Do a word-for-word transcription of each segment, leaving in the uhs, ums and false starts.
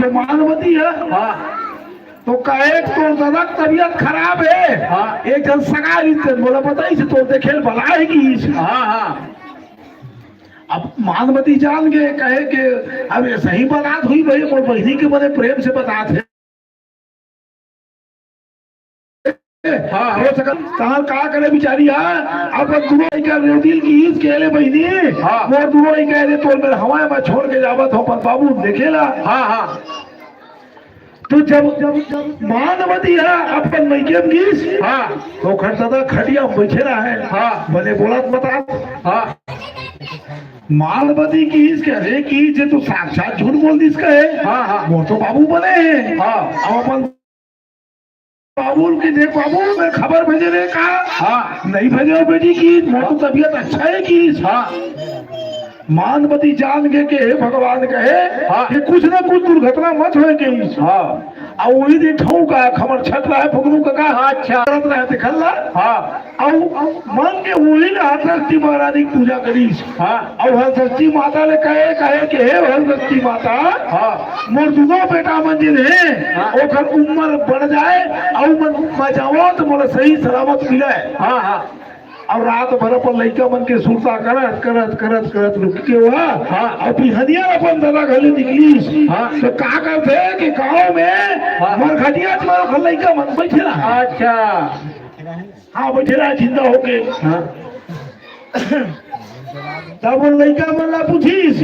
तो मानवती हे। हाँ। तो कहे तो दादा तबीयत खराब हे। हाँ। एक झन सगा रिहिस तेन मोला बताइस तो देखे ल बलाय हे कि। हाँ, हाँ। अब मानवती जान गे कहे के अब ये सही बतात होही भई, मोर बहिनी के बने प्रेम से बतात हे। हाँ, हो सकत, तहां का करे बिचारी, हाँ, अपन दुनो लइका रोदिल कि ईस के ले बहिनी, हाँ। मोर दुनो लइका ले तोर मेर हवाए म छोड़ के जावत हों, अपन बाबू देखे ला। हाँ, हाँ। तो जब, जब, जब मानवती ह अपन मइके म गिस, हाँ। तो खटददा खटिया म बइठे रहय। हाँ। बने बोलत बतात। हाँ। मानवती किहिस के, "अरे," किहिस, "ये तो साक्षात झूठ बोल दिस," कहे। हाँ, हाँ। "मोर तो बाबू बने हे।" हाँ। अब अपन बाबू ल किहिस, "देख बाबू, मैं खबर भेजे रहे का?" हाँ। "नहीं भेजे हो बेटी," किहिस, "मोर तो तबीयत अच्छा हे," किहिस। हाँ। मानवती जान गे के, "हे भगवान," कहे, हाँ। "कि कुछ ना कुछ दुर्घटना मत होय," किहिस। हाँ। अउ उही दिन ठउका खमर छठ रहय फुकनू कका। अच्छा। करत रहय देखल ला। हाँ। अउ, अउ मन के उही ला हरसष्ठी महारानी के पूजा करिस। हाँ। अउ हरसष्ठी माता ले कहे, कहे के, "हे हरसष्ठी माता, हाँ। मोर दुनो बेटा मन जेन हे, हाँ। ओखर उम्र बढ़ जाय, अउ मन बचावत मोला सही सलामत मिलय।" हाँ, हाँ। अउ रात भर अपन लइका मन के सुरता करत, करत, करत, करत रुक के ओहा, हाँ। अउ बिहनिया अपन ददा घर ले निकलिस। हाँ। तो का करथे कि गाँव में हाँ। मरघटिया च मारो घर लइका मन बइठे रहय। अच्छा। हाँ, बइठे रहय जिंदा होके। हाँ। तब ओ लइका मन ला पूछिस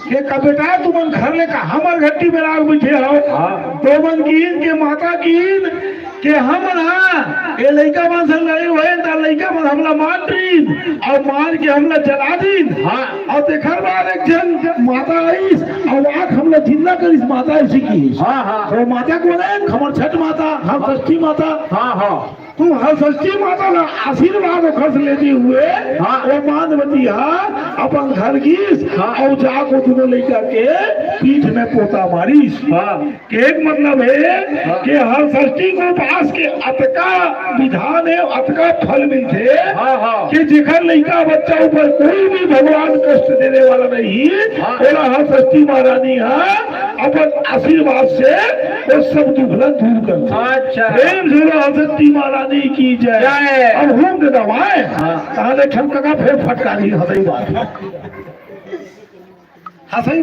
के, "का बेटा, तुमन घर ले कहाँ मरघट्टी में लाग बइठे हव?" हाँ। तो मन किहिन के माता किहिन के, "हमन हा, ए लइका मन संग लड़े होएन, त लइका मन हमला मार डरिन, अउ मार के हमला जला दिन। हाँ। अउ तेखर बाद एक झन माता आइस, अउ आके हमला जिंदा करिस, माता अइसे किहिस।" हाँ, हाँ। तो माता कोन हे? हमर छठ माता, हरसष्ठी माता। हाँ, हाँ। तो हरसष्ठी माता ला आशीर्वाद ओखर से लेते हुए हाँ। ओ मानवती हा अपन घर गिस हाँ। अउ जाके दुनो लइका के पीठ में पोता मारिस। हाँ। के एक मतलब हे हाँ। कि हरसष्ठी के उपास के अतका विधान हे, अतका फल मिलथे हाँ, हाँ। कि जेखर लइका बच्चा ऊपर कोई भी भगवान कष्ट देने वाला नहीं, हाँ। ओला हरसष्ठी महारानी हा अपन आशीर्वाद से वो सब दुख ला दूर करथे। अच्छा। प्रेम से बोलो हरसष्ठी महारानी की जय। जय। अब हूम दे दवाए। हाँ। ताले ठमका का फेर फटकारी हदई बात। हंसई